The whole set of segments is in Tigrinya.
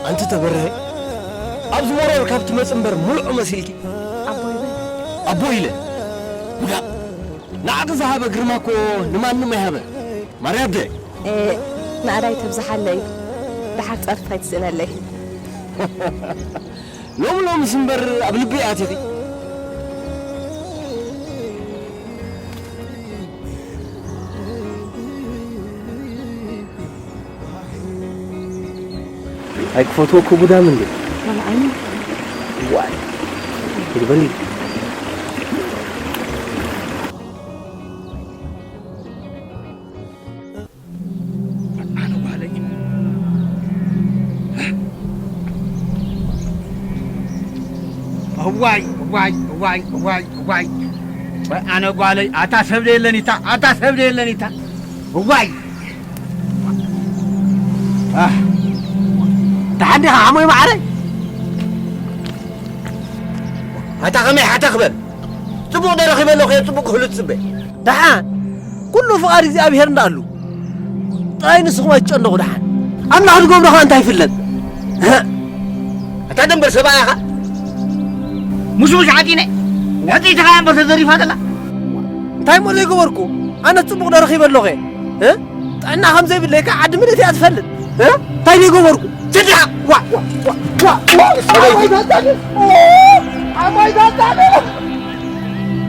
ኣንቲ ተበርሀ፣ ኣብዚ መሮር ካብ ትመጽእ እምበር ሙሉዕ መሲልኪ። ኣቦይ በል። ኣቦይ ኢለ? ጉዳም! ንዓኺ ዝሃበ ግርማ እኮ ንማንም ኣይሃበ። ማርያ ኣደ! እ፣ ናእዳይ ተብዝሓለይ፣ ደሓር ጸርፊ ኣይትስእነለይ። ሎሚ ሎሚስ እምበር ኣብ ልበይ ኣቲኺ። ኣይክፈትወኩ ጉዳም እንዴ? ኣነ ዋይ። ይበል። ኣነ ጓለይ። እዋይ፣ እዋይ፣ እዋይ፣ እዋይ፣ እዋይ። ወይ ኣነ ጓለይ፣ ኣታ ሰብ ደየለን ኢታ፣ ኣታ ሰብ ደየለን ኢታ። እዋይ። ኣህ። ደሓን ዲኻ ዓሞይ ማዓረይ? ኣታ ከመይ ሓታ ክበል? ጽቡቕ ዶ ረኺበ ኣለኹ እየ፣ ጽቡቕ ክህሉ ትጽበ። ደሓን፣ ኩሉ ፍቓድ እግዚኣብሔር እንዳኣሉ። ጥራይ ንስኹም ኣይትጨነቑ ደሓን። ኣምላኽ ዝገብሮ ኸኣ እንታይ ይፍለጥ? ኣታ ደንበር ሰብኣይ ኢኻ። ሙሽሙሽ ዓጢነ፣ ዕጥይቲ ኸኣ እምበር ተዘሪፋ ዘላ። እንታይ እሞ ዘይገበርኩ? ኣነ ጽቡቕ ዶ ረኺበ ኣለኹ እየ? እ? ጥዕና ከም ዘይብለይ ከኣ ዓዲ ምልእቲ እያ ትፈልጥ። እ? እንታይ ዘይገበርኩ? ትድሓ! ዋ! ዋ! ዋ! ዋ! ሰበይቲ! ኣባይ ታጣቂ! ኦ! ኣባይ ታጣቂ!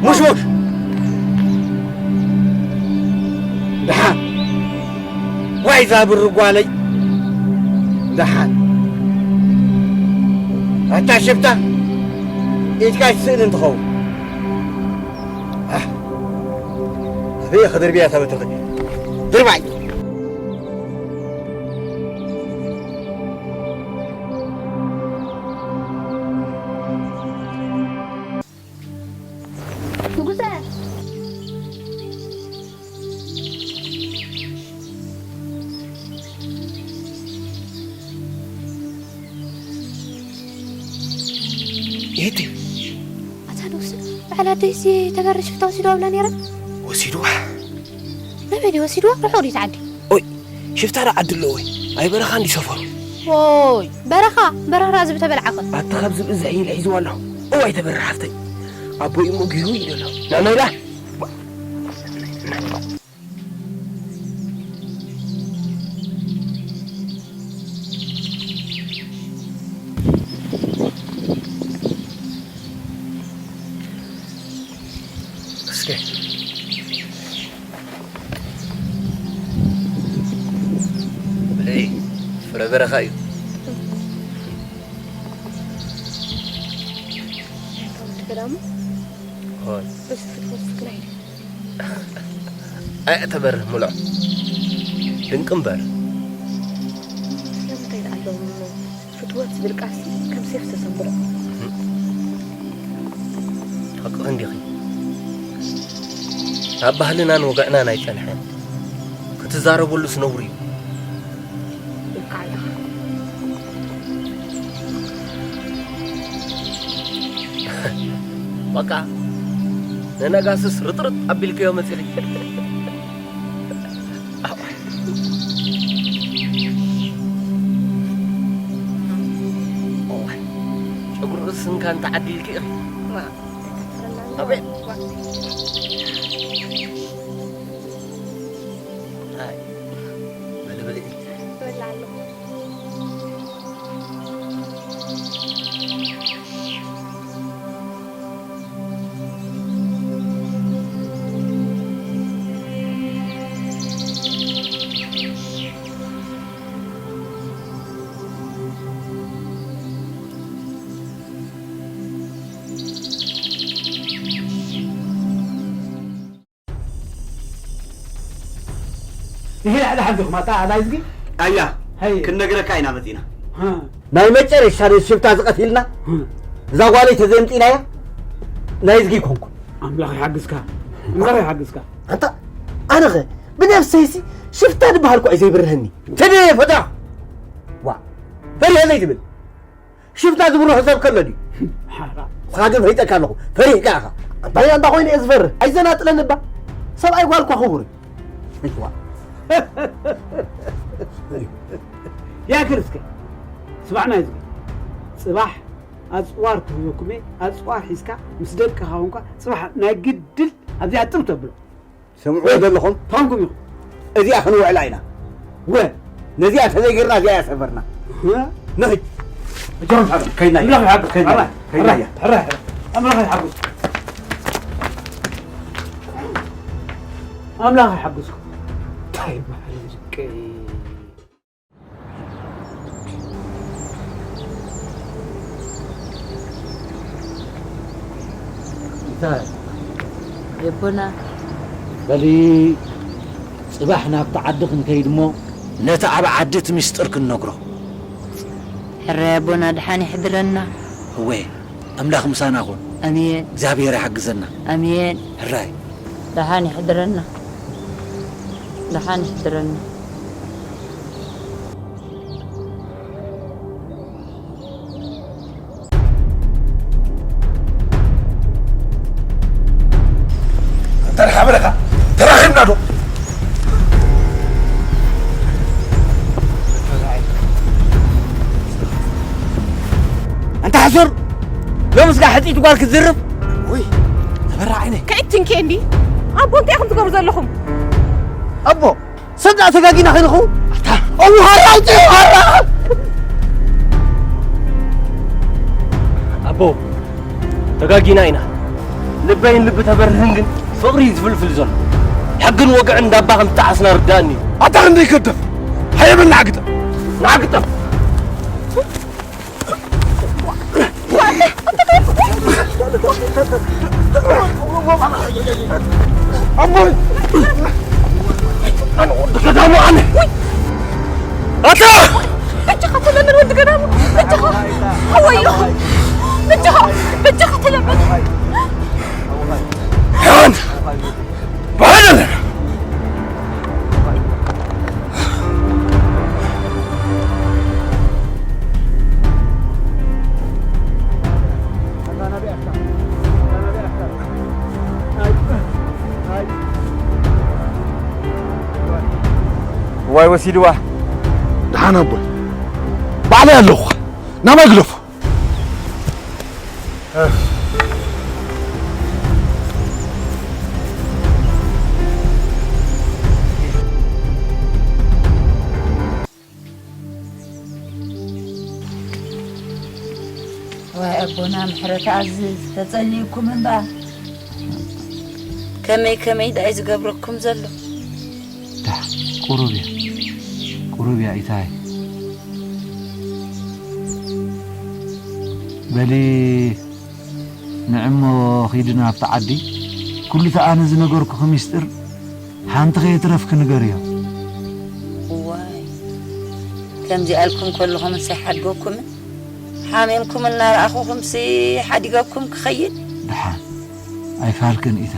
ሙሽሙሽ! ደሓን! ዋይ እዛ ብሪ ጓለይ! ደሓን! ኣታ ሽፍታ! ኢድካ ይስእን እንትኸውን። ኣህ! ኣበይ እየ ክድርብያ እታ በትሪ? ድርባይ! ንጉሰ! ኤቲ! ኣታ ንጉሰ፣ በዓል ኣደይሲ ተበሪ ሽፍታ ወሲድዋ ብላ ነይራ? ወሲድዋ? ናበይ ድዩ ወሲድዋ? ርሑቕ ድዩ እቲ ዓዲ? ኦይ፣ ሽፍታ ዶ ዓዲ ኣለዎ ወይ? ኣይ በረኻ እንዲ ሰፈሩ። ኦይ፣ በረኻ፣ በረኻ ዝብኢ ተበልዓኸ። ኣታ ካብ ዝብኢ ዝሕይል ሒዝዋ ኣለኹ። እዋይ ተበሪ ሓፍተይ። ኣቦይ እሞ ጊሩ እዩ ዘሎ። ንዕመይ ዳ። እስከ ብለይ፣ ፍረ በረኻ እዩ። ገዳሙ ሆይ። እዚ ፍትወት ፍቅናይ። ኣይ ተበርህ ሙሉዕ። ድንቂ እምበር። ስለምንታይ ደኣ ኣለዎም እሞ ፍትወት ዝብል ቃልሲ ከም ሴፍ ዝተሰንብሮ? ሓቅኺ እንዲኺ። ኣብ ባህልናን ወግዕናን ኣይጸንሐን። ክትዛረበሉስ ነውሪ እዩ። ኢልካ ኣለኻ። በቃ፣ ንነጋስስ ርጥርጥ ኣቢልክዮ መጺኺ። ጨጉሪ ርእስንካ እንተዓዲልኪ ኢኺ። ኣቤት። ኣይ፣ በሊ፣ በሊ። እበልዕ ኣለኹ። ይሄ ላዕሊ ሓንቲኹም ኣታ ናይዝጊ? ኣያ፣ ሀይ። ክንነግረካ ኢና መጺና። ሀ። ናይ መጨረሻ ነዚ ሽፍታ ዝቐቲልና፣ ሀ። እዛ ጓለይ ተዘምጢናያ፣ ናይዝጊ ይኮንኩን። ኣምላኽ ይሓግዝካ። ኣምላኽ ይሓግዝካ። ኣንታ፣ ኣነኸ ብነብሰይሲ ሽፍታ ዝበሃል እኮ እዩ ዘይብርህኒ። ትድየ ፈታ። ዋ፣ ፈሪሀ ዘይትብል። ሽፍታ ዝብርሆ ሰብ ከሎ ድዩ? ሓራ። ንስኻ ግን ፈሊጠካ ኣለኹ። ፈሪህካ ኢኻ። ኣንታይ ኣንታ ኮይኑ እየ ዝፈርህ? ኣይዘናጥለኒ እባ። ሰብኣይ ጓል እኳ ክቡር እዩ። እዋ። ያክል እስከ። ስማዕና እዩ ዝብል። ጽባሕ ኣጽዋር ክህበኩም እየ። ኣጽዋር ሒዝካ ምስ ደቅኻ ኮንካ ጽባሕ ናይ ግድል ኣብዚኣ ጥብ ተብሎ። ስምዕዎ ዘለኹም። ታንኩም ኢኹም። እዚኣ ክንውዕላ ኢና። ወ ነዚኣ ተዘይገርና እዚኣ እያ ሰበርና። ንኺድ። እጆም ሓብ ከይድና እያ። ኣምላኽ ይሓግዝ። ከይድና እያ። ሕራይ፣ ሕራይ፣ ሕራይ። ኣምላኽ ይሓግዝ። ኣምላኽ ይሓግዝኩም። እንታይ በዓል ዝቀይ እንታይ የቦና በሊ ጽባሕ ናብቲ ዓዲ ክንከይድ እሞ ነቲ ኣብ ዓዲ እቲ ምስጢር ክንነግሮ። ሕራይ ኣቦና ድሓን ይሕድረና። እወ ኣምላኽ ምሳና ኹን። ኣሜን። እግዚኣብሔር ይሓግዘና። ኣሜን። ሕራይ። ደሓን ይሕድረና። ደሓን ይሕድረና። እንተ ሓበረካ ተራኺብና ዶ? ኣንታ ሕሱር ሎምስ ጋር ሕፂት ጓል ክትዝርብ ወይ ተበራ ዓይነይ ከይትንኬ እንዲ ኣቦ እንታይ ኢኹም ትገብሩ ዘለኹም? ኣቦ ሰብ ደኣ ተጋጊና ከይንኸውን ኣታ እው ሃራ ኣውፅእ ሃራ ኣቦ ተጋጊና ኢና። ልበይን ልቢ ተበርህን ግን ፍቕሪ እዩ ዝፍልፍል ዘሎ። ሕግን ወግዕን እንዳባ ከም ትጠዓስና ርዳእኒ እዩ። ኣታ ክንደይ ከደፍ ሃየበል ንዓግጠም ንዓግጠም ኣሞይ ኣነ ወዲ ገዳሙ ኣነ ኣታ በጃኻ ተለመን ወዲ ገዳሙ በጃኻ ሓወይ በጃኻ በጃኻ ተለመን ሕራን ብሓደ ኣለና እዋይ ወሲድዋ። ደሓን ኣቦይ ባዕለይ ኣለኹ ናባይ ግደፎ። ዋይ ኣቦና ምሕረት ኣዝዝ ተጸሊእኩም እምበኣር ከመይ ከመይ ደኣ እዩ ዝገብረኩም ዘሎ። ዳሕ ቁሩብ እያ ቁሩብ እያ ኢታይ በሊ ንዕሞ ኺድና ኣብቲ ዓዲ ኩሉ እቲ ኣነ ዝነገርኩኺ ሚስጥር ሓንቲ ከየትረፍኪ ንገርዮ። እዋይ ከምዚኣ ኢልኩም ከለኹምስ ኣይሓድገኩምን? ሓሚምኩም እናረኣኹኹምሲ ሓዲገኩም ክኸይድ? ደሓን ኣይፋልክን ኢታ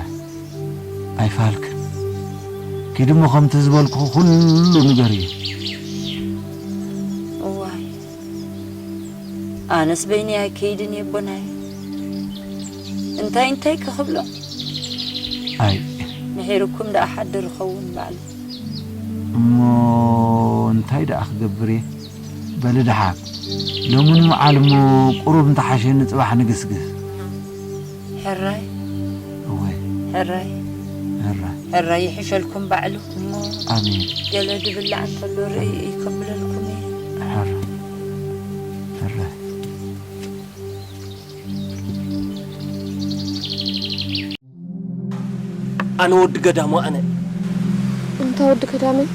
ኣይፋልክን። ኪዲ እሞ ከምቲ ዝበልኩኺ ኩሉ ንገርዮ። እዋይ ኣነስ በይነይ ኣይከይድን እየ ኣቦናየ። እንታይ እንታይ ከ ክብሎም? ኣይ ምሒርኩም ደኣ ሓድር ይኸውን ባዕሉ። እሞ እንታይ ደኣ ክገብር እየ? በሊ ደሓር ሎሚ ንውዓል እሞ ቁሩብ እንተሓሸኒ ጽባሕ ንግስግስ። ሕራይ እወ ሕራይ ሕራይ ሕራይ ይሕሸልኩም ባዕሉ እሞ ኣሜን ገለ ድብላዕ እንተሎ ርእይ እዩ ከብለልኩም እየ። ሕራይ ሕራይ ኣነ ወዲ ገዳሙ ኣነ እንታ ወዲ ገዳመይ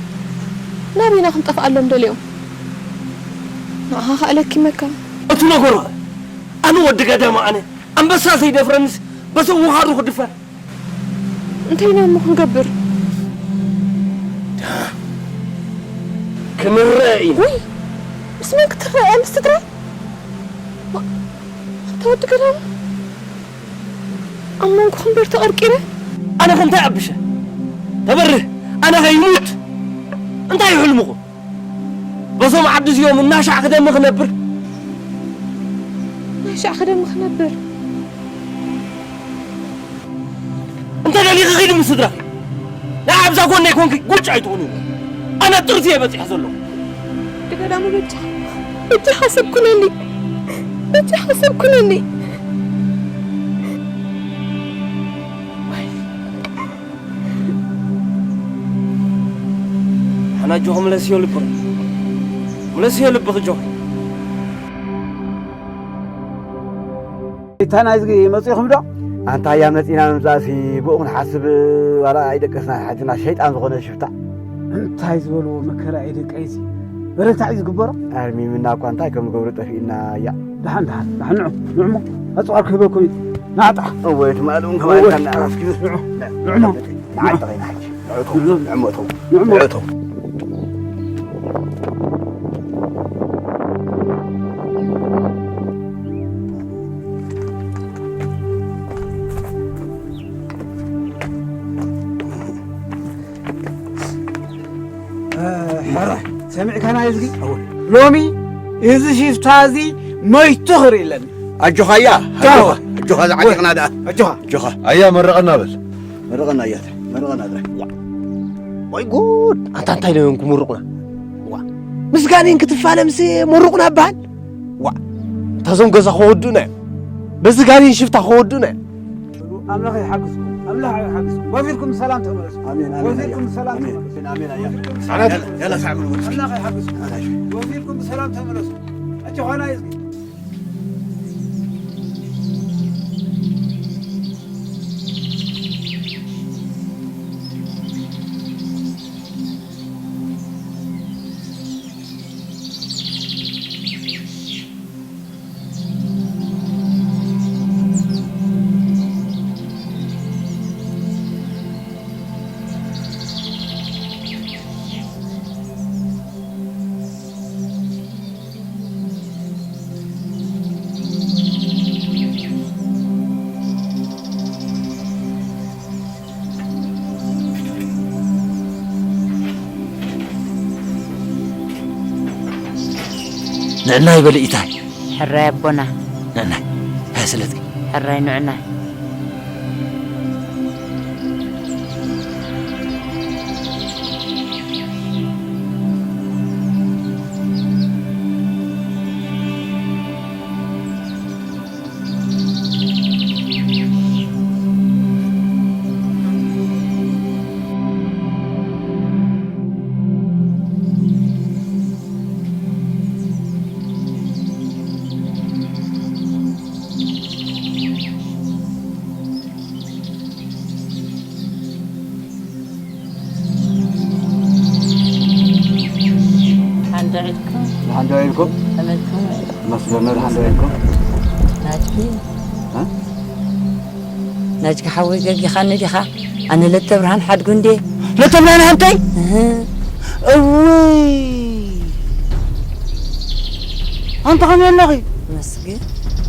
ናበይና ክንጠፍኣሎም ደሊኦም ንዓኻ ከኣ ለኪመካ እቱ ነገሩ ኣነ ወዲ ገዳሙ ኣነ ኣንበሳ ዘይደፍረንስ በሰብ ውሃዱ ክድፈር እንታይ ኢና እሞ ክንገብር ክንረአ ኢና ውይ ምስ መን ክትረአ ምስ ትግራይ ኣንታ ወዲ ገዳሙ ኣብ መንጎኹም በር ተቐርቂረ ኣነ ከ እንታይ ኣብሸ ተበርህ ኣነ ከ ይሙት እንታይ እዩ ሕልምኹም በዞም ዓዲ እዚኦም እናሻዕ ክደሚ ክነብር ናይ ሻዕ ክደሚ ክነብር እንተ ደሊኺ ኺዲ ምስ ስድራኺ ናይ ኣብዛ ጎነይ ኮንኪ ጉጭ ኣይትኹኒ ኣነ ጥርዚ እየ በፂሐ ዘለኹ ድገዳሙ በጃ በጃኻ ሰብ ኩነኒ፣ በጃኻ ሰብ ኩነኒ። ሓና ኣጆኺ ምለስዮ ልብኺ፣ ምለስዮ ልብኺ ኣጆኺ። እታ ናይ ዝጊ መጺኹም ዶ? ኣንታ እያ መጺና ምምጻእሲ ብኡ ክንሓስብ ዋላ ኣይደቀስና ሓጅና ሸይጣን ዝኾነ ሽፍታ። እንታይ ዝበልዎ መከራ እዩ ደቀይሲ? በረታ እዩ ዝግበሮ። ኣርሚምና እኳ እንታይ ከም ንገብሮ ጠፊእና እያ። ደሓን፣ ደሓን፣ ደሓን ንዑ፣ ንዑ እሞ ኣጽዋር ክህበኩም እዩ። ናዕጣ። እወ፣ ትማሊ እውን እወ። ከማን ኢልካ እናኣረፍኪ። ንዑ፣ ንዑ እሞ። ንዓይ ጠቒና ሕጂ። ንዑ እቶም፣ ንዑ እሞ እቶም፣ ንዑ እሞ። ንዑ እቶም። እ፣ ሕራይ፣ ሰሚዕካና እዝጊ? እወ። ሎሚ እዚ ሽፍታ እዚ መይቱ ክርኢ ኣለኒ። ኣጆኻ እያ፣ ኣጆኻ፣ ኣጆኻ ዝዓጢቕና ደኣ። ኣጆኻ። ኣጆኻ። ኣያ መረቐና በል። መረቐና እያ፣ መረቐና ጥራይ። ወይ ጉድ! ኣንታ እንታይ ኢሎም ክምርቑና? ዋ፣ ምስ ጋኔን ክትፋለምስ መርቑና በሃል? ዋ፣ እታ እዞም ገዛ ከወድኡና እዮም። በዚ ጋኔን ሽፍታ ከወድኡና እዮም። ኣምላኽ ይሓግዝኩም፣ ኣምላኽ ይሓግዝኩም። ወፊርኩም ብሰላም ተመለሱ። ኣሜን፣ ኣሜን፣ ወፊርኩም ኣያ። ብሰላም ኣሜን፣ ተመለሱ። ኣሜን፣ ኣያ። ወፊርኩም ብሰላም ያላ፣ ተመለሱ። ያላ፣ ሳዕ ብሉ። ኣምላኽ ይሓግዝኩም። ኣሜን። ወፊርኩም ብሰላም ተመለሱ። ኣጆኻና ይዝጊ። ንዕናይ በሊ ኢታይ። ሕራይ ኣቦና። ንዕናይ። ሃይ ስለቲ። ሕራይ ንዕናይ። ሓንዶ ዒድኩም። ንሓንዶ ዒድኩም። ከመልኩም። መስገን ንሓንዶ ዒድኩም። ናጅኪ። እ? ናጅኪ ሓወይ ገጊኻኒ ዲኻ? ኣነ ለተብርሃን ሓድጉ እንዴ። ለተብርሃን ሓብተይ? እህ። እውይ። ኣንታ ከመይ ኣለኺ? መስገን፣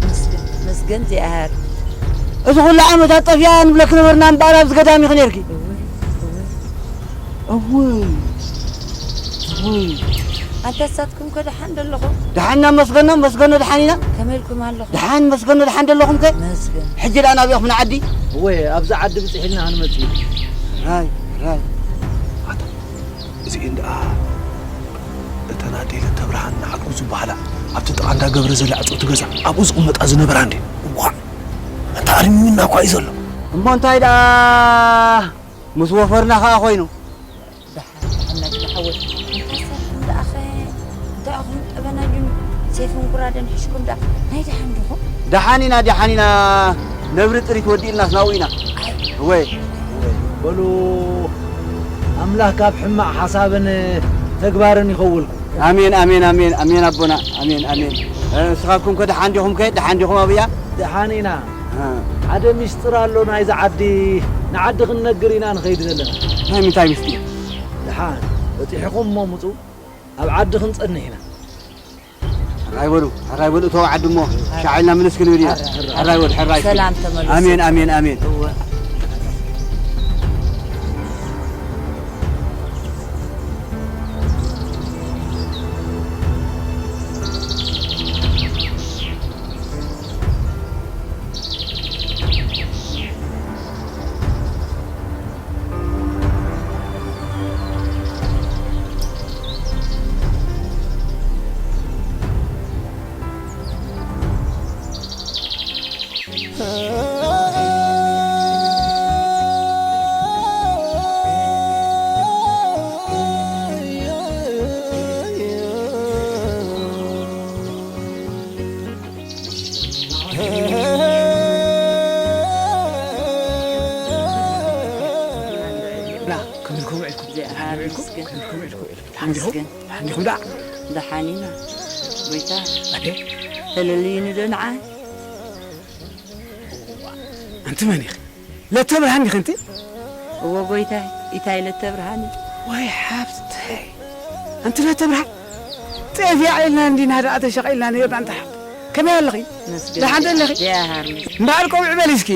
መስገን፣ መስገን ዚኣሃር። እዚ ኩሉ ዓመታት ጠፊኣ ንብለኪ ነበርና እምበኣር ኣብዚ ገዳም ኢኺ ነርኪ። እውይ፣ እውይ። እውይ። እውይ። ኣንታ ንሳትኩም ከ ደሓን ዶ ኣለኹም? ደሓን ኢና መስገኖ፣ መስገኖ ደሓን ኢና። ከመይ ኢልኩም ኣለኹም? ደሓን መስገኖ ደሓን ዶ ኣለኹም ከ? መስገን። ሕጂ ደኣ ናበይ ኢኹም ንዓዲ? እወ፣ ኣብዚ ዓዲ ብጽሕ ኢልና ክንመጽእ ኢና። ራይ፣ ራይ። ኣታ፣ እዚኤን ደኣ እተን ኣዴ ለተብርሃን ንዓድጉ ዝበሃላ ኣብቲ ጥቓ እንዳ ገብረ ዘላ ዕጽውቲ ገዛ ኣብኡ ዝቕመጣ ዝነበራ እንዴ? እዋእ፣ ኣንታ ኣርሚሙና እኳ እዩ ዘሎ። እሞ እንታይ ደኣ ምስ ወፈርና ኸኣ ኮይኑ? ደሓን፣ ደሓን ናጅኪ ሓወይ። እንታይ ሰርኩም ደኣኸ? እንታይ ኢኹም ጠበና ግን ሴፍን ጉራደን ሒዝኩም ደኣ ናይ ደሓን ዲኹም? ደሓን ኢና፣ ደሓን ኢና። ነብሪ ጥሪት ወዲእልናስ ናብኡ ኢና። ኣይ። እወ። በሉ፣ ኣምላኽ ካብ ሕማቕ ሓሳብን ተግባርን ይኸውልኩም። ኣሜን፣ ኣሜን፣ ኣሜን፣ ኣሜን ኣቦና። ኣሜን፣ ኣሜን። እ፣ ንስኻትኩም ከ ደሓን ዲኹም ከ? ደሓን ዲኹም ኣብያ? ደሓን ኢና። እ። ሓደ ሚስጥር ኣሎ ናይዛ ዓዲ፣ ንዓዲ ክንነግር ኢና ንኸይድ ዘለና። ናይ ምንታይ ምስጢር? ደሓን በጺሕኹም እሞ ምጹ፣ ኣብ ዓዲ ክንጸንሕ ኢና። ሕራይ በሉ፣ ሕራይ በሉ፣ እተው ዓዲ እሞ ሻዕ ኢልና ምልስ ክንብል ኢና። ሕራይ በሉ፣ ሕራይ። ሰላም ተመለሱ። ኣሜን፣ ኣሜን፣ ኣሜን። እወ። ሓንዲኹም ደኣ? ደሓን ኢና። ጎይታ። ኣደ? ተለልዩኒ ዶ ንዓይ? ኣንቲ መን ኢኺ? ለተ ብርሃን ኢኺ ኣንቲ? እወ ጎይታይ፣ ኢታይ ለተ ብርሃን እዩ። ወይ ሓብተይ። ኣንቲ ለተ ብርሃን። ጤፍ ያዕልና እንዲና ደኣ ተሸቒልና ነይርና ኣንቲ ሓብተይ። ከመይ ኣለኺ? መስገን። ደሓን ዶ ኣለኺ? ደያሃር መስገን። እምበኣር ቆብዕ በሊ እስኪ።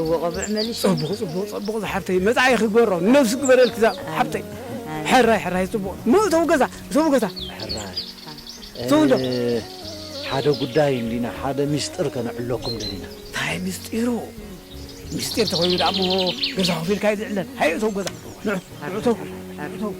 እወ ቆብዕ መሊሽ። ጽቡቕ፣ ጽቡቕ፣ ጽቡቕ ዝሓብተይ። መጻኢ ክግበሮ። ነብሲ ግበረልኪ እዛ ሓብተይ። ኣሜን። ሕራይ፣ ሕራይ፣ ጽቡቕ። ሞ እተው ገዛ፣ እተው ገዛ። ሕራይ። እተው እንዶ። እ፣ ሓደ ጉዳይ እንዲና፣ ሓደ ሚስጥር ከነዕለኩም ደሊና። እንታይ ሚስጢሩ? ሚስጢር ተኾይኑ ደኣ እሞ ገዛ ኮፍ ኢልካ እዩ ዝዕለል። ሃይ እተው ገዛ። ንዑ፣ ንዑ እተው። እተው።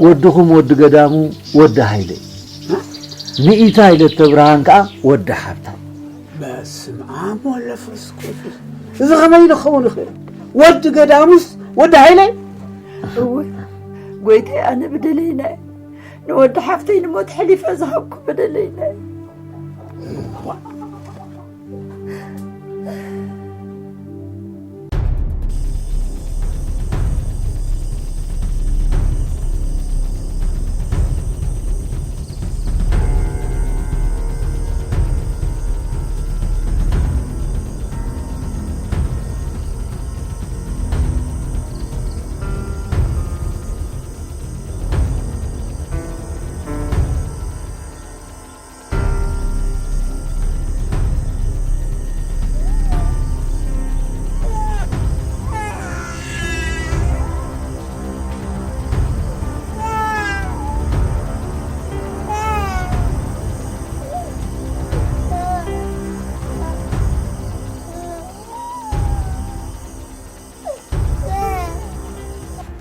ወድኹም ወዲ ገዳሙ ወዲ ሃይለ እዩ። ሚኢታ ሃይለ ተብርሃን ከኣ ወዲ ሓብታ። በስመ ኣብ ወወልድ ወመንፈስ ቅዱስ። እዚ ኸመይ ኢሉ ክኸውን ይኽእል? ወዲ ገዳሙስ ወዲ ሃይለ? እወ፣ ጎይታይ፣ ኣነ በደለይና እየ። ንወዲ ሓፍተይ ንሞት ሕሊፈ ዝሃብኩ በደለይና እየ።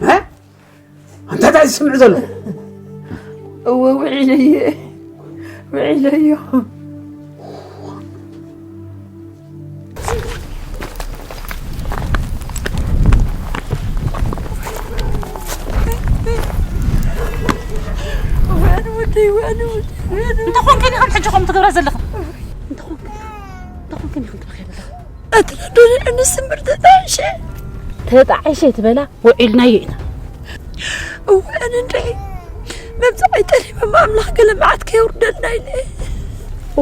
እ? ኣንታ እንታይ ዝስምዕ ዘሎ? እወ፣ ውዒለየ፣ ውዒለዮ። ወን ወደይ፣ ወን ወደይ፣ ወን ወደይ። እንተኾንክን ኢኽን ሕጂ ከምኡ ትገብራ ዘለኽን? እንተኾንክን፣ እንተኾንክን ኢኽን ትበኽያ ዘለኽን? ኣቲ ነዶ ንዕንስ እምበር ተጣዕሸ። ተጣዕሸ ትበላ፣ ውዒልናዮ ኢና። እወ፣ ኣነ እንድዒ መብጽዓይ ጠሊበ፣ ኣምላኽ ገለ መዓት ከየውርደልና ኢለ።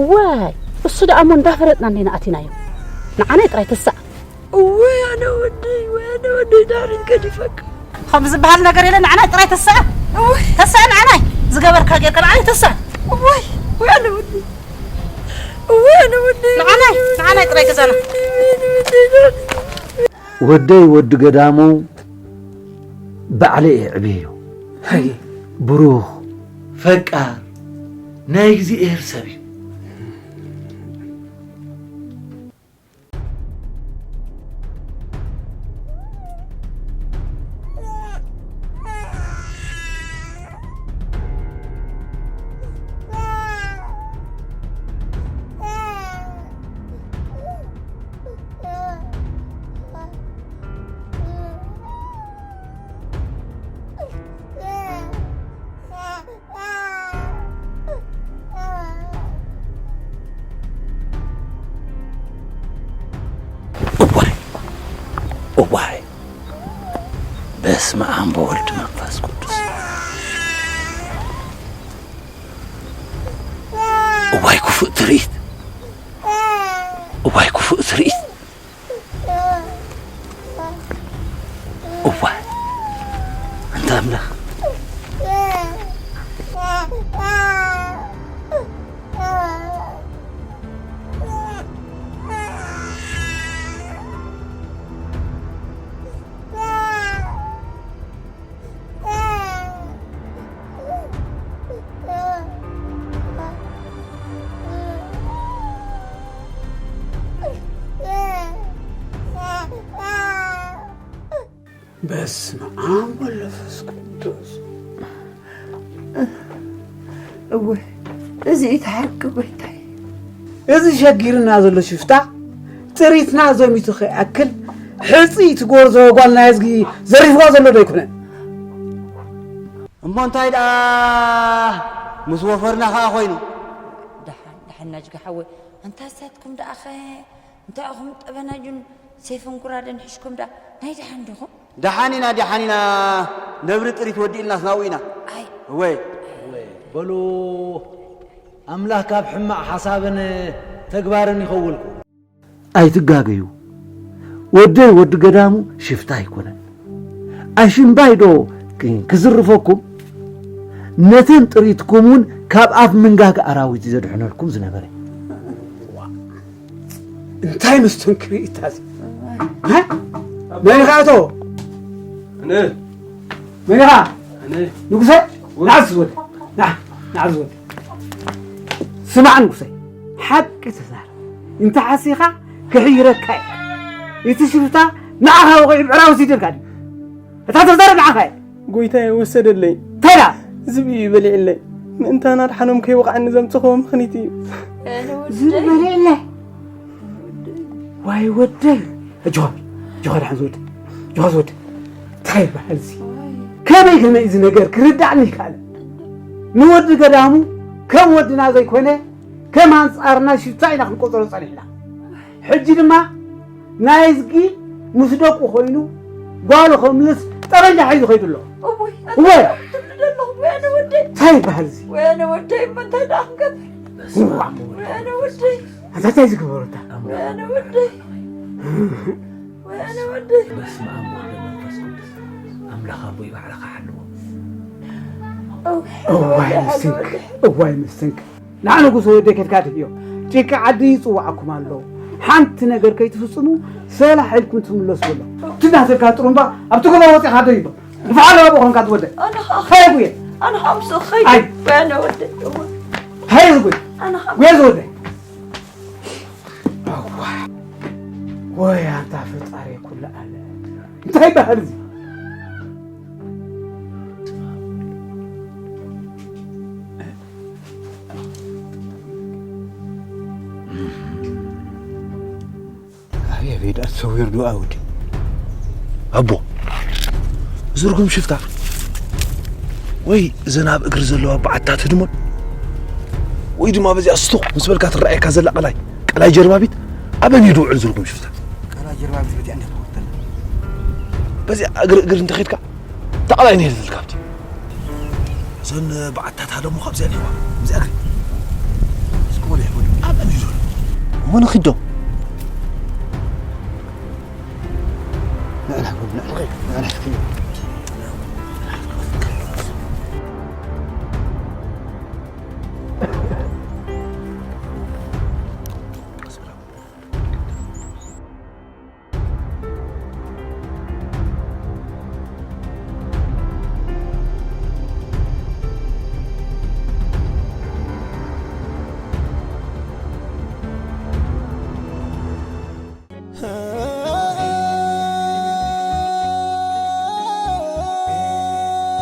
እዋይ፣ እሱ ደኣ እሞ እንዳፈለጥና እንዲና ኣቲናዮ። ንዓናይ ጥራይ ተሳእ። እወ፣ ኣነ ወደይ፣ እወ፣ ኣነ ወደይ፣ ዳሪን ገዲፈካ። ከም ዝበሃል ነገር የለን፣ ንዓናይ ጥራይ ተሳእ። እወ። ተሳእ ንዓናይ። ዝገበርካ ጌርካ ንዓናይ ተሳእ። እወይ፣ እወ፣ ኣነ ወደይ። እወ፣ ኣነ ወደይ፣ ንዓናይ፣ ንዓናይ ጥራይ ገዛና። ወደይ፣ ወዲ ገዳሙ ባዕለይ እየ ዕብየዮ። ሃየ። ብሩኽ፣ ፈቃር፣ ናይ እግዚኣብሔር ሰብ እዩ። እዋይ፣ እዋይ፣ በስመ ኣብ ወወልድ መንፈስ ቅዱስ። እዋይ ክፉእ ትርኢት፣ እዋይ ክፉእ ትርኢት። እዋይ፣ ኣንታ ኣምላኽ። በስመ ኣብ ወመንፈስ ቅዱስ። እወ፣ እዚ እዩ እቲ ሓቂ ጎይታይ። እዚ ሸጊርና ዘሎ ሽፍታ ጥሪትና ዘሚቱ ከይኣክል ሕጽይቲ ጎርዞ ጓል ናይ እዝጊ ዘሪፍዋ ዘሎ ዶ ኣይኮነን? እሞ እንታይ ደኣ ምስ ወፈርና ከኣ ኮይኑ? ደሓን ደሓን ናጅጋ ሓወይ፣ ኣንታ ሳትኩም ደኣ ኸ እንታይ ኢኹም ጠበናጁን ሴፍን ጉራደን ሒዝኩም ደኣ ናይ ደሓን ዲኹም? ደሓን ኢና ደሓን ኢና፣ ነብሪ ጥሪት ወዲእልናስ ናብኡ ኢና። ኣይ እወ። በሉ ኣምላኽ ካብ ሕማቕ ሓሳብን ተግባርን ይኸውልኩም። ኣይትጋገዩ። ወደይ ወዲ ገዳሙ ሽፍታ ኣይኮነን። ኣሽምባይ ዶ ክ- ክዝርፈኩም? ነተን ጥሪትኩም እውን ካብ ኣፍ ምንጋጋ ኣራዊት እዩ ዘድሕነልኩም ዝነበረ። እንታይ መስተንክር እዩ እታ እዚ? እ? መን ኢኻ እቶ? ኣነ መን ኢኻ? ኣነ ንጉሰ? ናዕስ ወደ ናዕ ናዕስ ወደ ስማዕ ንጉሰ፣ ሓቂ ተዛረብ። እንተ ሓሲኻ ክሕይረካ እዩ። እቲ ሽፍታ ንዓኻ ወቒዑ ብዕራዊ ሲደልካ ድዩ? እታ ተዛረብ ንዓኻ እየ። ጎይታየ ወሰደለይ። ተዳ ዝብኢ እዩ በሊዕለይ። ምእንታን ኣድሓኖም ከይወቕዓኒ ዘምጽኽዎ ምኽኒት እዩ። ዝብኢ በሊዕለይ። ዋይ ወደይ። ጆኸር፣ ጆኸር ሓን ዝወድ፣ ጆኸር ዝወድ። እንታይ ይበሃል እዚ? ከመይ ከመይ እዚ ነገር ክርዳእኒ ይከኣል? ንወዲ ገዳሙ ከም ወድና ዘይኮነ ከም ኣንጻርና ሽፍታ ኢና ክንቆጸሮ ጸኒሕና። ሕጂ ድማ ናይ እዝጊ ምስ ደቁ ኮይኑ ጓሉ ከምልስ ጠበንጃ ሒዙ ከይዱ ኣሎ። እወይ፣ እወ። ትብሉ ዘለኹም ወያነ ወደይ። እንታይ ይበሃል እዚ? ወያነ ወደይ እሞ እንታይ ደኣ ክንገብር? እዋ። ወያነ ወደይ። ኣታ እንታይ ዝግበረታ? ወያነ ወደይ። ወያነ ወደይ። በስመ ኣብ ወወልድ ወመንፈስ ቅዱስ። ኣምላኽ ኣቦይ ባዕልኻ ሓልዎ። እዋይ ወያነ ምስትንክ፣ ወደይ። እዋይ ምስትንክ። ንዓ ንጉስ ወደይ ከድካ ድሕዮ ጭቃ ዓዲ ይጽውዓኩም ኣሎ። ሓንቲ ነገር ከይትፍጽሙ ሰላሕ ኢልኩም ትምለሱ ኣሎ። ትናተካ ጥሩምባ ኣብቲ ገዛ ወጺኻ ዶ ይሎ? ንፍዓሎ ኣብኡ ኾንካ ትወደ። ኣነ ኸኣ ኸየጉየ። ኣነ ኸኣ ምስ ኸይድ ኣይ። ወያነ ወደይ። እወ። ኸየጉየ። ኣነ ኸኣ ጉየ ዝወደ። ኣዋ። ወይ ኣንታ ፈጣሪ ኩሉ ኣለ። እንታይ ይበሃል እዚ? ኣበይ ኣበይ ደኣ ተሰዊሩ ዶ ኣውዲ? ኣቦ፣ እዚ ርጉም ሽፍታ ወይ እዘን ኣብ እግሪ ዘለዋ በዓታት ህድሞን ወይ ድማ በዚኣ ስቱኽ ምስ በልካ ትረኣየካ ዘላ ቀላይ፣ ቀላይ ጀርባቢት ኣበን እዩ ድውዕል እዚ ርጉም ሽፍታ? ቀላይ ጀርባቢት በዚኣ እንዴት ትኸተል? በዚኣ እግሪ እግሪ እንተኸድካ እታ ቀላይ ንሄድልካ ኣብቲ። እዘን በዓታት ሃለሞ ካብዚኣ ኣለዋ። እዚኣ ግን እስኪ ወደ ይበሉ። ኣበን እዩ ዘሎ? እሞ ንኺዶ? ንዕና ንዕና ንዕና እስኪ።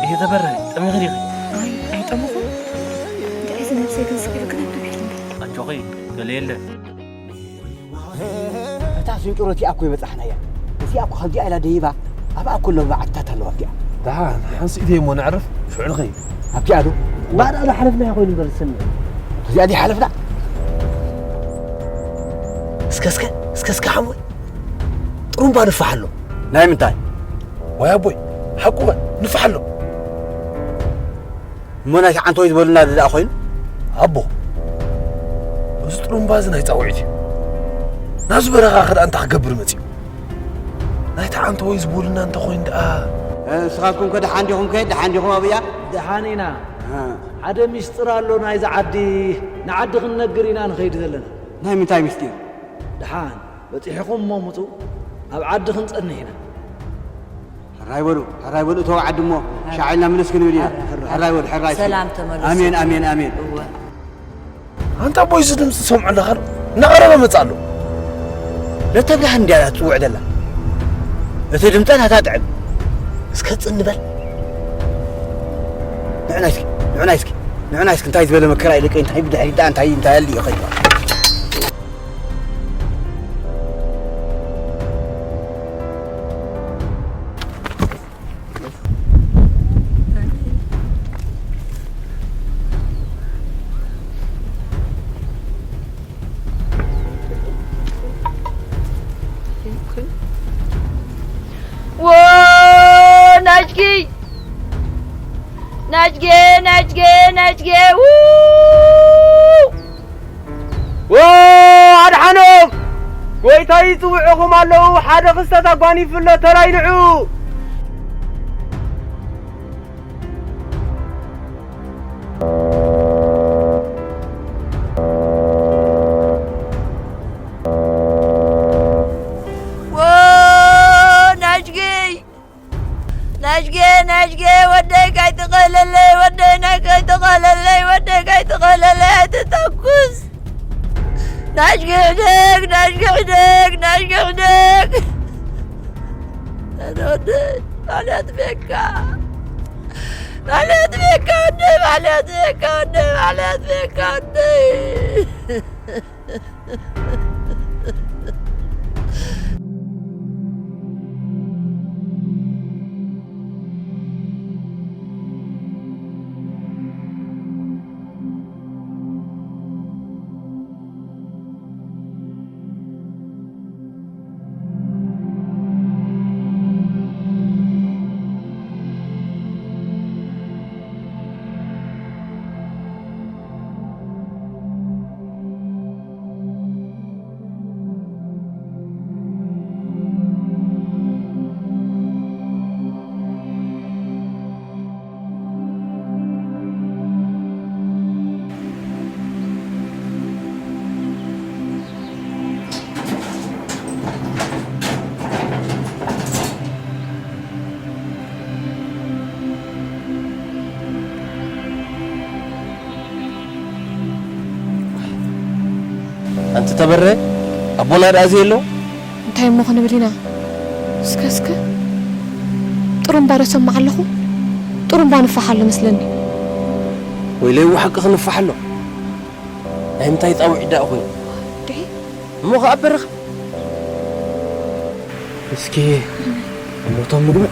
እየተበረረ ጠሚኺ ዲኺ? ኣይ ኣይጠመኹን። እንታይ እዚ ነብሰይ ግን ስቕ ኢሉ ክነብብ ኢሉኒ። ኣጆኺ ገለ የለን። እታ ስንጭሮ እቲኣ እኮ ይበጻሕናያ። እዚኣ እኮ ከምዚኣ ኢላ ደይባ፣ ኣብኣ እኮ ኣለዋ በዓትታት ኣለዋ ኣብቲኣ። ደሓን ሓንሲእተይ እሞ ነዕርፍ፣ ሽዑ ንኸይድ። ኣብቲኣ ዶ? ባዕዳ ዶ ሓለፍናያ ኮይኑ እምበር ዝሰምዕ። እዚኣ ድይ ሓለፍና? እስከ እስከ፣ እስከ እስከ ሓሞይ፣ ጥሩምባ ንፋሕ ኣሎ። ናይ ምንታይ? ዋይ ኣቦይ፣ ሓቁ በል፣ ንፋሕ ኣሎ። እሞ ናይቲ ዓንተወይ ዝበሉና ደኣ ኮይኑ? ኣቦ፣ እዚ ጥሩምባ እዚ ናይ ጻውዒት እዩ። ናብዚ በረኻ ከ ደኣ እንታይ ክገብር መጺኡ? ናይቲ ዓንተወይ ዝበሉና እንተኾይኑ ደኣ። እ፣ ንስኻትኩም ከ ደሓን ዲኹም ከ? ደሓን ዲኹም ኣብያ? ደሓን ኢና። እ። ሓደ ሚስጥር ኣሎ ናይዚ ዓዲ፣ ንዓዲ ክንነግር ኢና ንኸይድ ዘለና። ናይ ምንታይ ምስጢር? ደሓን በጺሕኹም እሞ ምጹ፣ ኣብ ዓዲ ክንጸንሕ ኢና። ሕራይ በሉ፣ ሕራይ በሉ፣ እተው ዓዲ እሞ፣ ሻዕ ኢልና ምልስ ክንብል ኢና። ሕራይ፣ ሕራይ በሉ፣ ሕራይ እስኪ። ሰላም ተመለሱ። ኣሜን፣ ኣሜን፣ ኣሜን። እወ። ኣንታ ኣቦይ፣ እዚ ድምፂ ትሰምዖ ኣለኻ ዶ? እናቐረበ መፅእ ኣሎ። ነተብላህ እንድያ ትፅውዕ ዘላ። እቲ ድምፃ ናታ ጥዕም። እስከ ፅን በል። ንዑና እስኪ፣ ንዑና እስኪ፣ ንዑና እስኪ፣ እንታይ ዝበለ መከራ እዩ ደቀይ፣ እንታይ ብድሕሪት ደኣ፣ እንታይ፣ እንታይ ኣልዩ ይኸይድ። ናጅጌ ናጅጌ ናጅጌ ው ወ ኣድሓኖም ጎይታ ይጽውዕኹም ኣለዉ። ሓደ ክስተት ኣጓኒፉ ኣሎ፣ ተራይ ንዑ። ወ ናጅጌ ናጅጌ ናጅጌ ወደይ ካይትቐለለይ ወደይ ናይ ካይትቐለለይ ወደይ ካይትቐለለይ ኣይትተኩስ ናጅጌ ሕደግ ናጅጌ ሕደግ ናጅጌ ሕደግ ወደይ ማለት ቤካ ማለት ቤካ ወደይ ማለት ቤካ ወደይ ማለት ቤካ ወደይ ኣንቲ ተበረ ኣቦና ደኣ ዘየሎ እንታይ እሞ ክንብል ኢና? እስከ እስከ ጥሩምባ ዶ ሰማዕ ኣለኹ? ጥሩምባ ንፋሕ ኣሎ መስለኒ። ወይለይ ሓቂ ክንፋሕ ኣሎ። ናይ ምንታይ ጻውዒት ደኣ ኮይኑ? ድዒ እሞ ከኣ በረኻ እስኪ እሞቶም ምግቢ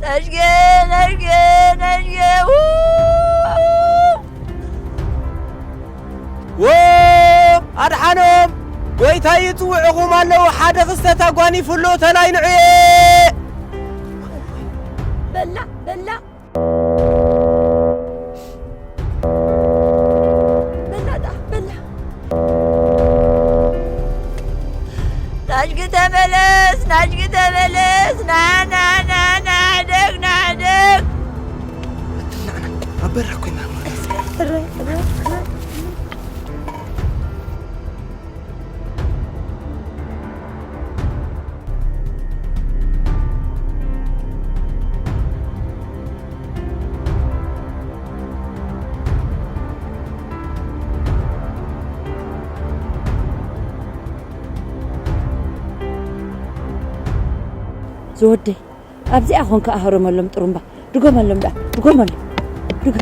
ነሽጌ ነሽጌ ነሽጌ ው! ዎ ኣድሓኖም ጎይታ ይጽውዕኹም ኣለዉ። ሓደ ክስተት ኣጓኒፉ ኣሎ ተላይ ንዑየ። በላ በላ በላ ዳ በላ ናጅጊ ተመለስ ናጅጊ ተመለስ ና ና ና ና ሕደግ ና ሕደግ ኣብ በራ ኮይና ማለት ዝወደይ ኣብዚኣ ኾንካ ኣህረመሎም ጥሩምባ ድጎመሎም ደኣ ድጎመሎም ድጎ